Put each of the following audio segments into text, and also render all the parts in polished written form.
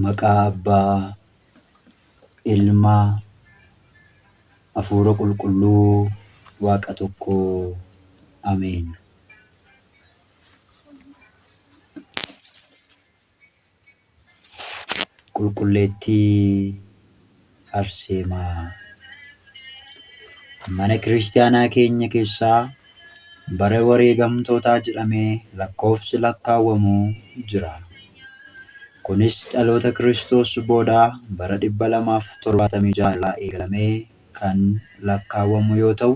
Maqaa Abbaa, Ilma, Hafuura Qulqulluu, Waaqa tokkoo. Ameen. Qulqulleettii Arseemaa. Mana kiristaanaa keenya keessaa bara wareegamtootaa jedhamee lakkoofsi lakkaawwamu jira. Kunis dhaloota Kiristoos booda bara 276 irraa eegalamee kan lakkaawwamu yoo ta'u,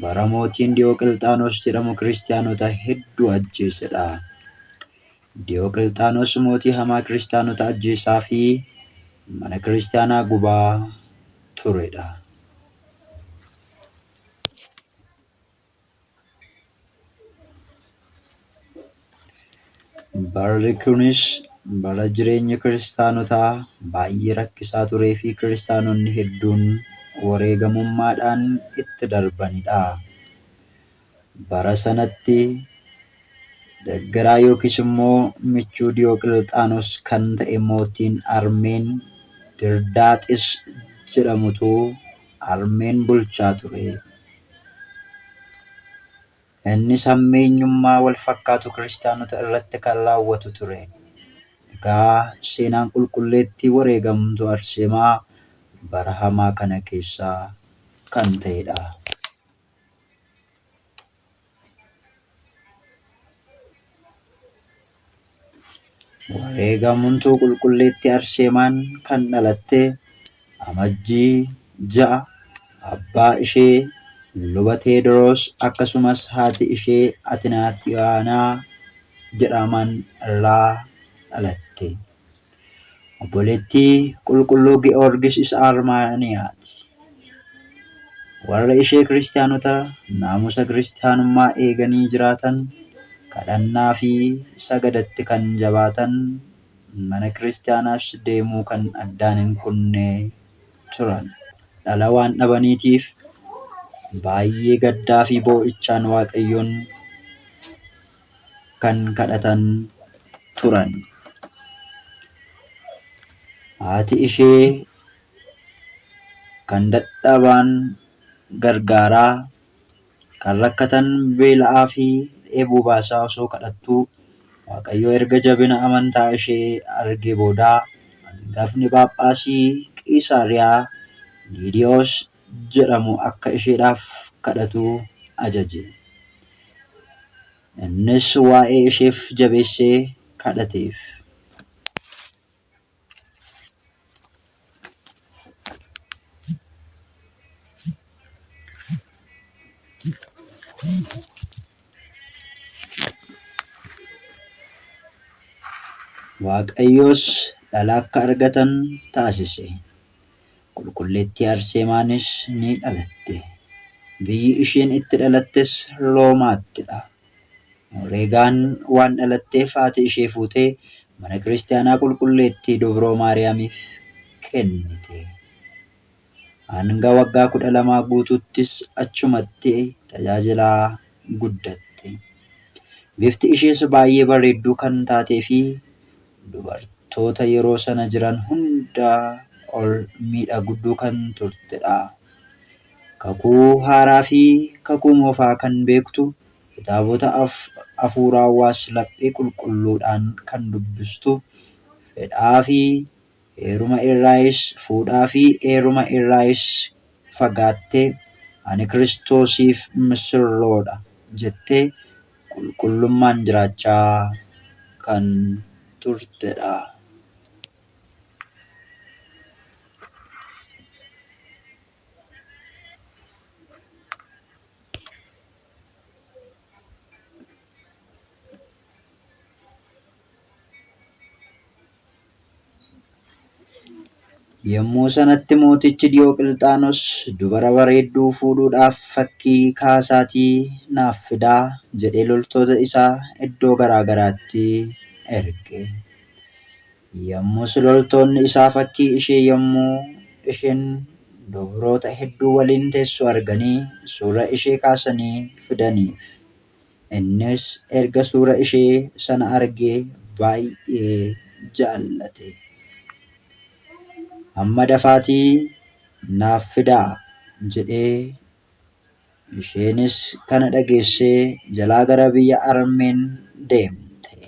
bara mootiin Diyoqilxaanos jedhamu kiristaanota hedduu ajjeesedha. Diyoqilxaanos mootii hamaa kiristaanota ajjeesaa fi mana kiristaanaa gubaa turedha. Barri kunis bara jireenyi kiristaanotaa baay'ee rakkisaa turee fi kiristaanonni hedduun wareegamummaadhaan itti darbanidha. Bara sanatti deggeraa yookiis immoo michuu Diyoqilxaanos kan ta'e mootiin Armeen Dirdaaxis jedhamutu Armeen bulchaa ture. Innis hammeenyummaa wal fakkaatu kiristaanota irratti kan raawwatu ture. Egaa seenaan qulqulleettii wareegamtuu Arseemaa bara hamaa kana keessa kan ta'edha. Wareegamtuu qulqulleettii Arseemaan kan dhalatte Amajjii 6 abbaa ishee Luba Teediroos akkasumas haati ishee Atinaatiyaanaa jedhaman irraa dhalatte. Obboleettii Qulqulluu Giyoorgis isa Armaaniyaati. Warra ishee kiristaanota naamusa kiristaanummaa eeganii jiraatan, kadhannaa fi sagadatti kan jabaatan, mana kiristaanaas deemuu kan addaan hin kunne turan. Dhala waan dhabaniitiif baay'ee gaddaa fi boo'ichaan Waaqayyoon kan kadhatan turan. Haati ishee kan dadhaban gargaaraa, kan rakkatan beela'aa fi dheebuu baasaa osoo kadhattuu Waaqayyo erga jabina amantaa ishee argee booda hangafni Phaaphaasii Qiisaariyaa Liidiyoos jedhamu akka isheedhaaf kadhatu ajaje. Innis waa'ee isheef jabeessee kadhateef. Waaqayyos dhala akka argatan taasise. Qulqulleettii Arseemaanis ni dhalatte. Biyyi isheen itti dhalattes Roomaattidha. Moreegaan waan dhalatteef haati ishee fuutee mana kiristaanaa Qulqulleettii Dubroo Maariyaamiif kennite. Hanga waggaa 12 guutuuttis achumatti tajaajilaa guddatte. Bifti ishees baay'ee bareedduu kan taatee fi dubartoota yeroo sana jiran hundaa ol miidhagduu kan turtedha. Kakuu haaraa fi kakuu moofaa kan beektu, kitaabota afuuraawwaas laphee qulqulluudhaan kan dubbistu, fedhaa fi heeruma irraayis, fuudhaa fi heeruma irraayis fagaattee ani Kiristoosiif misirroodha jettee qulqullummaan jiraachaa kan turtedha. Yommuu sanatti mootichi Diyoqilxaanos dubara bareedduu fuudhuudhaaf fakkii kaasaatii naaf fidaa jedhee loltoota isaa iddoo garaa garaatti erge. Yommus loltoonni isaa fakkii ishee yommuu isheen dubroota hedduu waliin teessu arganii suura ishee kaasanii fidaniif. Innis erga suura ishee sana argee baay'ee jaallate. Amma dafaatii naaf fidaa jedhee isheenis kana dhageessee jalaa gara biyya Armeen deemte.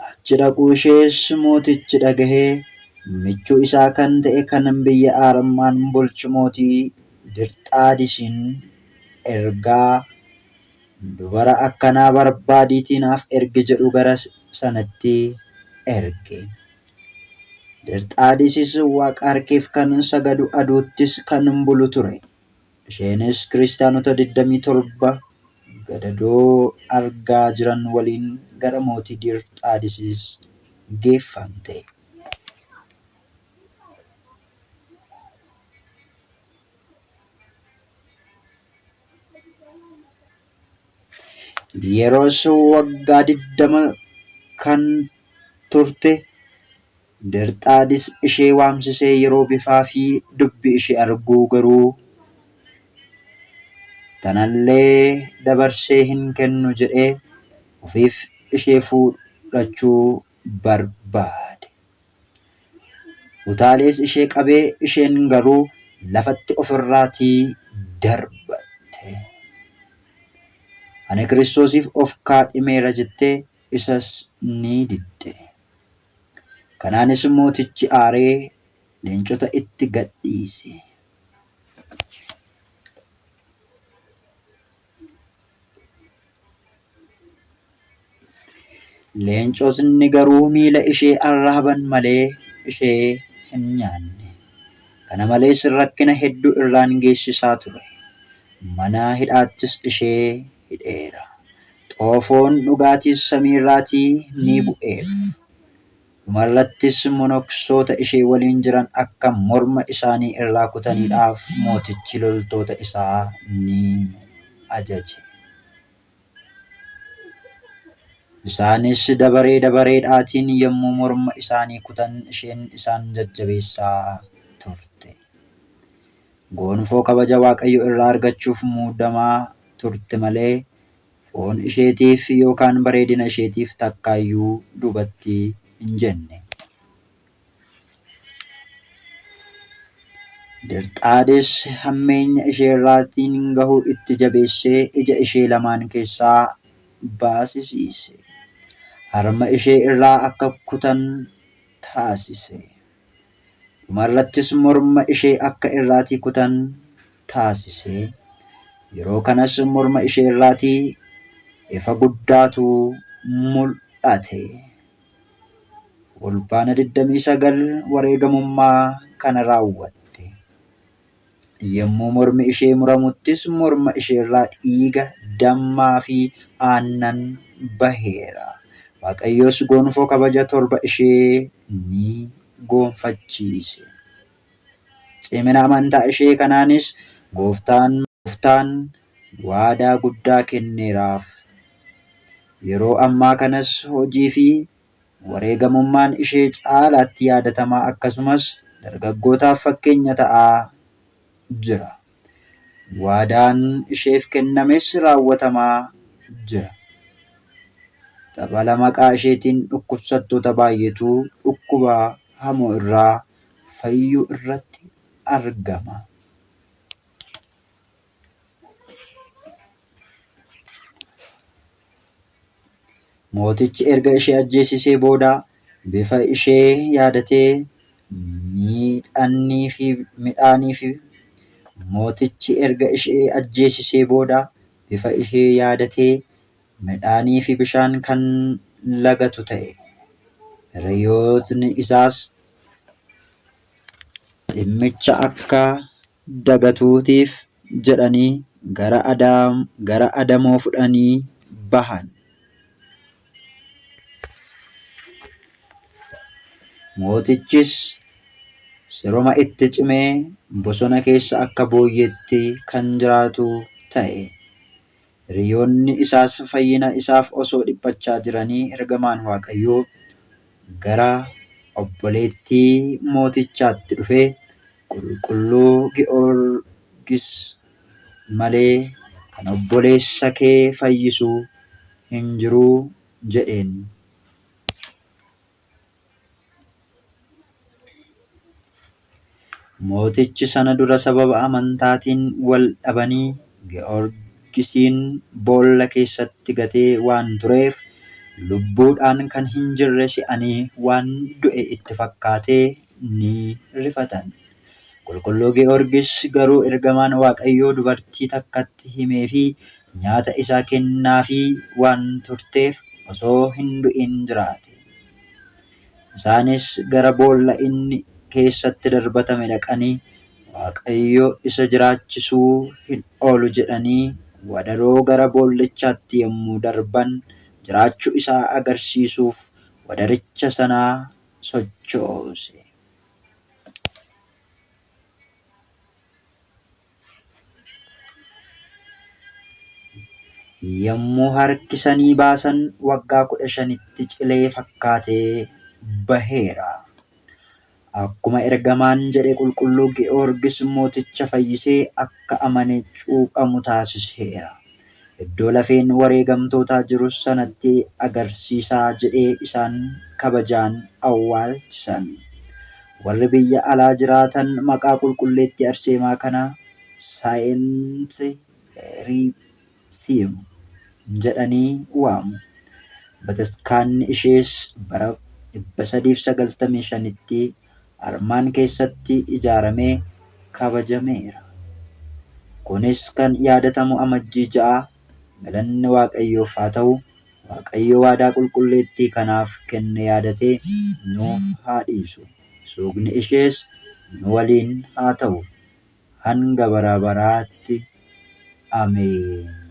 Achi dhaquu ishees mootichi dhagahee michuu isaa kan ta'e kan biyya Armaan bulchu mootii Dirxaadisiin ergaa dubara akkanaa barbaadiitii naaf ergi jedhu gara sanatti erge. Dirxaadisis waaqa harkeef kan sagadu aduuttis kan bulu ture. Isheenis kiristaanota 27 gadadoo argaa jiran waliin gara mootii Dirxaadisis geeffamte. Yeroos waggaa 20 kan turte Dirxaadis ishee waamsisee yeroo bifaa fi dubbii ishee arguu garuu tanallee dabarsee hin kennu jedhee ofiif ishee fuudhachuu barbaade. Utaalees ishee qabee isheen garuu lafatti ofirraatii darbatte. Ani Kiristoosiif of kaadhimeera jettee isas ni didde. Kanaanis mootichi aaree leencota itti gadhiise. Leencotni garuu miila ishee arraaban malee ishee hin nyaanne. Kana malees rakkina hedduu irraan geessisaa ture. Mana hidhaattis ishee hidheera. Xoofoon dhugaatiis samiirraatii ni bu'eef. Dhumarrattis monoksoota ishee waliin jiran akka morma isaanii irraa kutaniidhaaf mootichi loltoota isaa ni ajaje. Isaanis dabaree dabareedhaatiin yommuu morma isaanii kutan isheen isaan jajjabeessaa turte. Gonfoo kabaja Waaqayyo irraa argachuuf muudamaa turte malee foon isheetiif yookaan bareedina isheetiif takkaayyuu duubatti hin jenne. Dirxaadis hammeenya isheerraatiin gahuu itti jabeessee ija ishee lamaan keessaa baasisiise. Harma ishee irraa akka kutan taasise. Dhumarrattis morma ishee akka irraatii kutan taasise. Yeroo kanas morma ishee irraatii ifa guddaatu mul'ate. Fulbaana 29 wareegamummaa kana raawwatte. Yommuu mormi ishee muramuttis morma isheerraa dhiiga, dammaa fi aannan baheera. Waaqayyos gonfoo kabaja torba ishee ni gonfachiise. Cimina amantaa ishee kanaanis gooftaan gooftaan waadaa guddaa kenneeraaf. Yeroo ammaa kanas hojii fi wareegamummaan ishee caalaatti yaadatamaa akkasumas dargaggootaaf fakkeenya ta'aa jira. Waadaan isheef kennames raawwatamaa jira. Xabala maqaa isheetiin dhukkubsattoota baay'eetu dhukkuba hamoo irraa fayyuu irratti argama. Mootichi erga ishee ajjeesisee booda bifa ishee yaadatee midhaanii fi Mootichi erga ishee ajjeesisee booda bifa ishee yaadatee midhaanii fi bishaan kan lagatu ta'e. Hiriyootni isaas dhimmicha akka dagatuutiif jedhanii gara adamoo fudhanii bahan. Mootichis siruma itti cimee bosona keessa akka booyyeetti kan jiraatu ta'e. Hiriyoonni isaas fayyina isaaf osoo dhiphachaa jiranii ergamaan Waaqayyoo gara obboleettii mootichaatti dhufee Qulqulluu Giyoorgis malee kan obboleessa kee fayyisu hin jiru jedheen. Mootichi sana dura sababa amantaatiin wal dhabanii Giyoorgisiin boolla keessatti gatee waan tureef lubbuudhaan kan hin jirre se'anii waan du'e itti fakkaatee ni rifatan. Qulqulluu Giyoorgis garuu ergamaan Waaqayyoo dubartii takkatti himee fi nyaata isaa kennaafii waan turteef osoo hin du'in jiraate. Isaanis gara boolla inni keessatti darbatame dhaqanii Waaqayyo isa jiraachisuu hin oolu jedhanii wadaroo gara boollichaatti yommuu darban jiraachuu isaa agarsiisuuf wadaricha sana sochoose. Yommuu harkisanii baasan waggaa 15tti cilee fakkaatee baheera. Akkuma ergamaan jedhe Qulqulluu Giyoorgis mooticha fayyisee akka amane cuuphamu taasiseera. Iddoo lafeen wareegamtootaa jiru sanatti agarsiisaa jedhee isaan kabajaan awwaalchisan. Warri biyya alaa jiraatan maqaa qulqulleettii Arseemaa kana Saayint Riipsiim jedhanii waamu. Bataskaanni ishees bara 395tti Armaan keessatti ijaaramee kabajameera. Kunis kan yaadatamu Amajjii 6. Galanni Waaqayyoof haa ta'u. Waaqayyo waadaa qulqulleettii kanaaf kenne yaadatee nuuf haa dhiisu. Suugni ishees nu waliin haa ta'u. Hanga bara baraatti. Ameen.